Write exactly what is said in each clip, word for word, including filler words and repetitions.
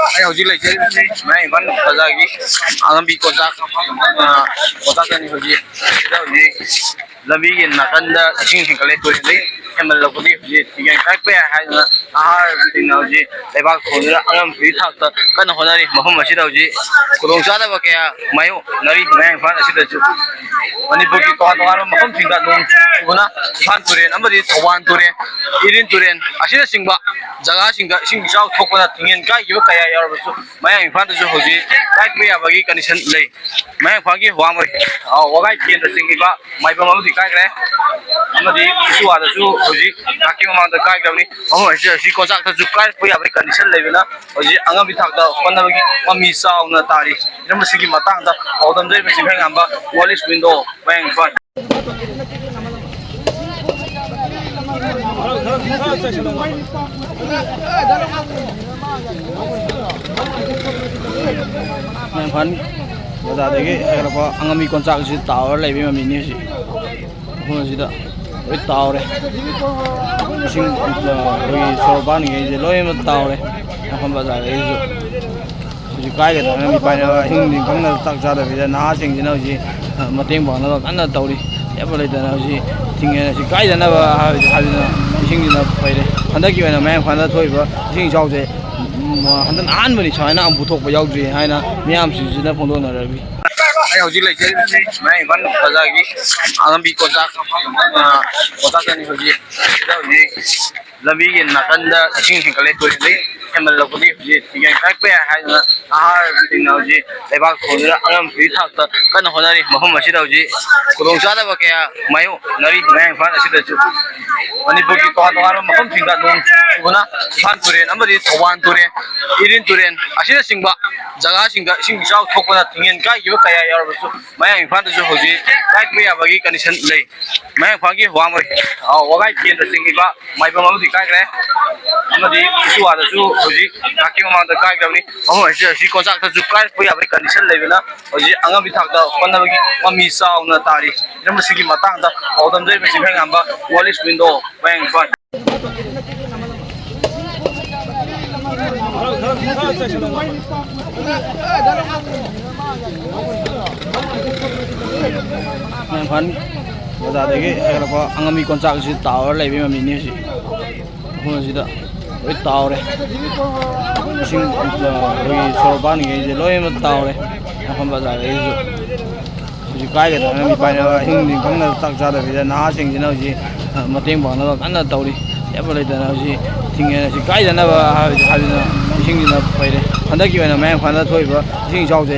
ꯑꯩ ꯍꯧꯖꯤꯛ ꯂꯩꯖꯔꯤꯕꯁꯤ ꯃꯌꯥꯡ ꯏꯝꯐꯥꯜ ꯕꯖꯥꯔꯒꯤ ꯑꯉꯝꯕꯤ ꯀꯣꯟꯆꯥꯛ, ꯑ, ꯀꯣꯟꯆꯥꯛꯇꯅꯤ꯫ ꯍꯧꯖꯤꯛ ꯁꯤꯗ ꯍꯧꯖꯤꯛ ꯂꯝꯕꯤꯒꯤ ꯅꯥꯀꯟꯗ ꯏꯁꯤꯡ ꯍꯦꯟꯒꯠꯂꯦ, ꯇꯨꯔꯦꯟꯗꯒꯤ ꯍꯦꯟꯃꯜꯂꯛꯄꯒꯤ ꯍꯧꯖꯤꯛ ꯇꯨꯔꯦꯟ ꯀꯥꯏꯔꯛꯄ ꯌꯥꯏ ꯍꯥꯏꯗꯨꯅ ꯅꯍꯥꯁꯤꯡꯅ ꯍꯧꯖꯤꯛ ꯂꯩꯕꯥꯛ ꯊꯣꯟꯗꯨꯅ ꯑꯉꯝꯕꯒꯤ ꯊꯥꯛꯇ ꯀꯟꯅ ꯍꯣꯠꯅꯔꯤ꯫ ꯃꯐꯝ ꯑꯁꯤꯗ ꯍꯧꯖꯤꯛ ꯈꯨꯗꯣꯡꯆꯥꯗꯕ ꯀꯌꯥ ꯃꯥꯌꯣꯛꯅꯔꯤ꯫ ꯃꯌꯥꯡ ꯏꯝꯐꯥꯜ ꯑꯁꯤꯗꯁꯨ ꯃꯅꯤꯄꯨꯔꯒꯤ ꯇꯣꯉꯥꯟ ꯇꯣꯉꯥꯟꯕ ꯃꯐꯝꯁꯤꯡꯗ ꯅꯣꯡ ꯆꯨꯕꯅ ꯏꯝꯐꯥꯜ ꯇꯨꯔꯦꯜ ꯑꯃꯗꯤ ꯊꯧꯕꯥꯜ ꯇꯨꯔꯦꯜ, ꯏꯔꯤꯜ ꯇꯨꯔꯦꯜ ꯑꯁꯤꯅꯆꯤꯡꯕ ꯖꯒꯥꯁꯤꯡꯗ ꯏꯁꯤꯡ ꯏꯆꯥꯎ ꯊꯣꯛꯄꯅ ꯇꯨꯔꯦꯜ ꯀꯥꯏꯈꯤꯕ ꯀꯌꯥ ꯌꯥꯎꯔꯕꯁꯨ ꯃꯌꯥꯡ ꯏꯝꯐꯥꯜꯗꯁꯨ ꯍꯧꯖꯤꯛ ꯀꯥꯏꯄ ꯌꯥꯕꯒꯤ ꯀꯟꯗꯤꯁꯟ ꯂꯩ꯫ ꯃꯌꯥꯡ ꯏꯝꯐꯥꯜꯒꯤ ꯋꯥꯡꯃ, ꯑ, ꯋꯥꯒꯥꯏ ꯀꯦꯟꯗ꯭ꯔ ꯆꯤꯡꯂꯤꯕ ꯃꯥꯏꯕꯝ ꯑꯃꯗꯤ ꯀꯥꯏꯈ꯭ꯔꯦ, ꯑꯃꯗꯤ ꯎꯆꯨꯋꯥꯗꯁꯨ ꯍꯧꯖꯤꯛ ꯉꯥꯏꯍꯥꯛꯀꯤ ꯃꯃꯥꯡꯗ ꯀꯥꯏꯈ꯭ꯔꯕꯅꯤ꯫ ꯃꯐꯝ ꯑꯁꯤꯗ ꯍꯧꯖꯤꯛ ꯀꯣꯟꯆꯥꯛꯇꯁꯨ ꯀꯥꯏꯔꯛꯄ ꯌꯥꯕꯒꯤ ꯀꯟꯗꯤꯁꯟ ꯂꯩꯕꯅ ꯍꯧꯖꯤꯛ ꯑꯉꯝꯕꯤ ꯊꯥꯛꯇ ꯍꯣꯠꯅꯕꯒꯤ ꯃꯃꯤ ꯆꯥꯎꯅ ꯇꯥꯔꯤ꯫ ꯍꯤꯔꯝ ꯑꯁꯤꯒꯤ ꯃꯇꯥꯡꯗ ꯄꯥꯎꯗꯝꯖꯔꯤꯕ ꯆꯤꯡꯈꯩ ꯉꯝꯕ, World East Window, ꯃꯌꯥꯡ ꯏꯝꯐꯥꯜ꯫ ꯃꯌꯥꯡ ꯏꯝꯐꯥꯜ ꯕꯖꯥꯔꯗꯒꯤ ꯍꯥꯏꯒꯠꯂꯛꯄ ꯑꯉꯝꯕꯤ ꯀꯣꯟꯆꯥꯛꯁꯤ ꯇꯥꯋꯔ ꯂꯩꯕꯒꯤ ꯃꯃꯤꯅꯤ ꯍꯧꯖꯤꯛ꯫ ꯃꯐꯝ ꯑꯁꯤꯗ ꯂꯣꯏ ꯇꯥꯎꯔꯦ꯫ ꯏꯁꯤꯡ, ꯑ, ꯑꯩꯈꯣꯏꯒꯤ ꯁꯣꯔꯣꯛ ꯃꯄꯥꯟꯒꯩꯁꯦ ꯂꯣꯏꯅꯃꯛ ꯇꯥꯎꯔꯦ꯫ ꯃꯐꯝ ꯕꯖꯥꯔꯗꯒꯤꯁꯨ ꯍꯧꯖꯤꯛ ꯀꯥꯏꯒꯗꯕꯅ ꯃꯤꯄꯥꯏꯅꯕ ꯑꯍꯤꯡ ꯅꯨꯡꯊꯤꯟ ꯈꯪꯗꯅ ꯆꯥꯛ ꯆꯥꯗꯕꯤꯗ ꯅꯍꯥꯁꯤꯡꯁꯤꯅ ꯍꯧꯖꯤꯛ, ꯑ, ꯃꯇꯦꯡ ꯄꯥꯡꯅꯕ ꯀꯟꯅ ꯇꯧꯔꯤ꯫ ꯂꯦꯞꯄ ꯂꯩꯇꯅ ꯍꯧꯖꯤꯛ ꯊꯤꯡꯉꯦ, ꯁꯤ ꯀꯥꯏꯗꯅꯕ ꯍꯥꯏꯕꯁꯤ, ꯍꯥꯏꯗꯨꯅ ꯏꯁꯤꯡꯁꯤꯅ ꯄꯩꯔꯦ꯫ ꯍꯟꯗꯛꯀꯤ ꯑꯣꯏꯅ ꯃꯌꯥꯡ ꯏꯝꯐꯥꯜꯗ ꯊꯣꯛꯏꯕ ꯏꯁꯤꯡ ꯏꯆꯥꯎꯁꯦ, ꯎꯝ, ꯍꯟꯗꯛ ꯑꯍꯥꯟꯕꯅꯤ ꯁꯨꯃꯥꯏꯅ ꯑꯃꯨꯛ ꯊꯣꯛꯄ ꯌꯥꯎꯗ꯭ꯔꯤ ꯍꯥꯏꯅ ꯃꯤꯌꯥꯝꯁꯤꯡꯁꯤꯅ ꯐꯣꯡꯗꯣꯛꯅꯔꯛꯂꯤ꯫ ꯑꯩ ꯍꯧꯖꯤꯛ ꯂꯩꯖꯔꯤꯕꯁꯤ ꯃꯌꯥꯡ ꯏꯝꯐꯥꯜ ꯕꯖꯥꯔꯒꯤ ꯑꯉꯝꯕꯤ ꯀꯣꯟꯆꯥꯛ, ꯑ, ꯀꯣꯟꯆꯥꯛꯇꯅꯤ꯫ ꯍꯧꯖꯤꯛ ꯁꯤꯗ ꯍꯧꯖꯤꯛ ꯂꯝꯕꯤꯒꯤ ꯅꯥꯀꯟꯗ ꯏꯁꯤꯡ ꯍꯦꯟꯒꯠꯂꯦ, ꯇꯨꯔꯦꯜꯗꯒꯤ ꯍꯦꯟꯃꯜꯂꯛꯄꯒꯤ ꯍꯧꯖꯤꯛ ꯇꯨꯔꯦꯜ ꯀꯥꯏꯔꯛꯄ ꯌꯥꯏ ꯍꯥꯏꯗꯨꯅ ꯅꯍꯥꯁꯤꯡꯅ ꯍꯧꯖꯤꯛ ꯂꯩꯕꯥꯛ ꯊꯣꯟꯗꯨꯅ ꯑꯉꯝꯕꯒꯤ ꯊꯥꯛꯇ ꯀꯟꯅ ꯍꯣꯠꯅꯔꯤ꯫ ꯃꯐꯝ ꯑꯁꯤꯗ ꯍꯧꯖꯤꯛ ꯈꯨꯗꯣꯡꯆꯥꯗꯕ ꯀꯌꯥ ꯃꯥꯌꯣꯛꯅꯔꯤ꯫ ꯃꯌꯥꯡ ꯏꯝꯐꯥꯜ ꯑꯁꯤꯗꯁꯨ ꯃꯅꯤꯄꯨꯔꯒꯤ ꯇꯣꯉꯥꯟ ꯇꯣꯉꯥꯟꯕ ꯃꯐꯝꯁꯤꯡꯗ ꯅꯣꯡ ꯆꯨꯕꯅ ꯏꯝꯐꯥꯜ ꯇꯨꯔꯦꯜ ꯑꯃꯗꯤ ꯊꯧꯕꯥꯜ ꯇꯨꯔꯦꯜ, ꯏꯔꯤꯜ ꯇꯨꯔꯦꯜ ꯑꯁꯤꯅꯆꯤꯡꯕ ꯖꯒꯥꯁꯤꯡꯗ ꯏꯁꯤꯡ ꯏꯆꯥꯎ ꯊꯣꯛꯄꯅ ꯇꯨꯔꯦꯜ ꯀꯥꯏꯈꯤꯕ ꯀꯌꯥ ꯌꯥꯎꯔꯕꯁꯨ ꯃꯌꯥꯡ ꯏꯝꯐꯥꯜꯗꯁꯨ ꯍꯧꯖꯤꯛ ꯀꯥꯏꯄ ꯌꯥꯕꯒꯤ ꯀꯟꯗꯤꯁꯟ ꯂꯩ꯫ ꯃꯌꯥꯡ ꯏꯝꯐꯥꯜꯒꯤ ꯋꯥꯡꯃ, ꯑ, ꯋꯥꯒꯥꯏ ꯀꯦꯟꯗ꯭ꯔ ꯆꯤꯡꯂꯤꯕ ꯃꯥꯏꯕꯝ ꯑꯃꯗꯤ ꯀꯥꯏꯈ꯭ꯔꯦ, ꯑꯃꯗꯤ ꯎꯆꯨꯋꯥꯗꯁꯨ ꯍꯧꯖꯤꯛ ꯉꯥꯏꯍꯥꯛꯀꯤ ꯃꯃꯥꯡꯗ ꯀꯥꯏꯈ꯭ꯔꯕꯅꯤ꯫ ꯃꯐꯝ ꯑꯁꯤꯗ ꯍꯧꯖꯤꯛ ꯀꯣꯟꯆꯥꯛꯇꯁꯨ ꯀꯥꯏꯔꯛꯄ ꯌꯥꯕꯒꯤ ꯀꯟꯗꯤꯁꯟ ꯂꯩꯕꯅ ꯍꯧꯖꯤꯛ ꯑꯉꯝꯕꯤ ꯊꯥꯛꯇ ꯍꯣꯠꯅꯕꯒꯤ ꯃꯃꯤ ꯆꯥꯎꯅ ꯇꯥꯔꯤ꯫ ꯍꯤꯔꯝ ꯑꯁꯤꯒꯤ ꯃꯇꯥꯡꯗ ꯄꯥꯎꯗꯝꯖꯔꯤꯕ ꯆꯤꯡꯈꯩꯉꯥꯟꯕ, World East Window, ꯃꯌꯥꯡ ꯏꯝꯐꯥꯜ꯫ ꯃꯌꯥꯡꯐꯥꯟ ꯕꯖꯥꯔꯗꯒꯤ ꯍꯦꯛꯂꯛꯄ ꯑꯉꯝꯕꯤ ꯀꯣꯟꯆꯥꯛꯁꯤ ꯇꯥꯎꯔ ꯂꯩꯕꯒꯤ ꯃꯃꯤꯅꯤ ꯍꯧꯖꯤꯛ꯫ ꯃꯐꯝ ꯑꯁꯤꯗ ꯂꯣꯏ ꯇꯥꯎꯔꯦ꯫ ꯏꯁꯤꯡ, ꯑ, ꯑꯩꯈꯣꯏꯒꯤ ꯁꯣꯔꯣꯛ ꯃꯄꯥꯟꯒꯩꯁꯦ ꯂꯣꯏꯅꯃꯛ ꯇꯥꯎꯔꯦ꯫ ꯃꯌꯥꯡꯐꯥꯟ ꯕꯖꯥꯔꯗꯒꯤꯁꯨ ꯍꯧꯖꯤꯛ ꯀꯥꯏꯒꯗꯕꯅ ꯃꯤ ꯄꯥꯏꯅꯕ, ꯑꯍꯤꯡ ꯅꯨꯡꯊꯤꯟ ꯈꯪꯗꯅ ꯆꯥꯛ ꯆꯥꯗꯕꯤꯗ ꯅꯍꯥꯁꯤꯡꯁꯤꯅ ꯍꯧꯖꯤꯛ, ꯑ, ꯃꯇꯦꯡ ꯄꯥꯡꯅꯕ ꯀꯟꯅ ꯇꯧꯔꯤ꯫ ꯂꯦꯞꯄ ꯂꯩꯇꯅ ꯍꯧꯖꯤꯛ ꯊꯤꯡꯉꯦ꯫ ꯁꯤ ꯀꯥꯏꯗꯅꯕ ꯍꯥꯏꯕꯗꯤ, ꯍꯥꯏꯗꯅ ꯏꯁꯤꯡꯁꯤꯅ ꯄꯩꯔꯦ꯫ ꯍꯟꯗꯛꯀꯤ ꯑꯣꯏꯅ ꯃꯌꯥꯡ ꯏꯝꯐꯥꯜꯗ ꯊꯣꯛꯏꯕ ꯏꯁꯤꯡ ꯏꯆꯥꯎꯁꯦ,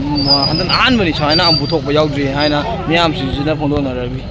ꯎꯝ, ꯍꯟꯗꯛ ꯑꯍꯥꯟꯕꯅꯤ ꯁꯨꯃꯥꯏꯅ ꯑꯃꯨꯛ ꯄꯨꯊꯣꯛꯄ ꯌꯥꯎꯗ꯭ꯔꯤ ꯍꯥꯏꯅ ꯃꯤꯌꯥꯝꯁꯤꯡꯁꯤꯅ ꯐꯣꯡꯗꯣꯛꯅꯔꯝꯃꯤ꯫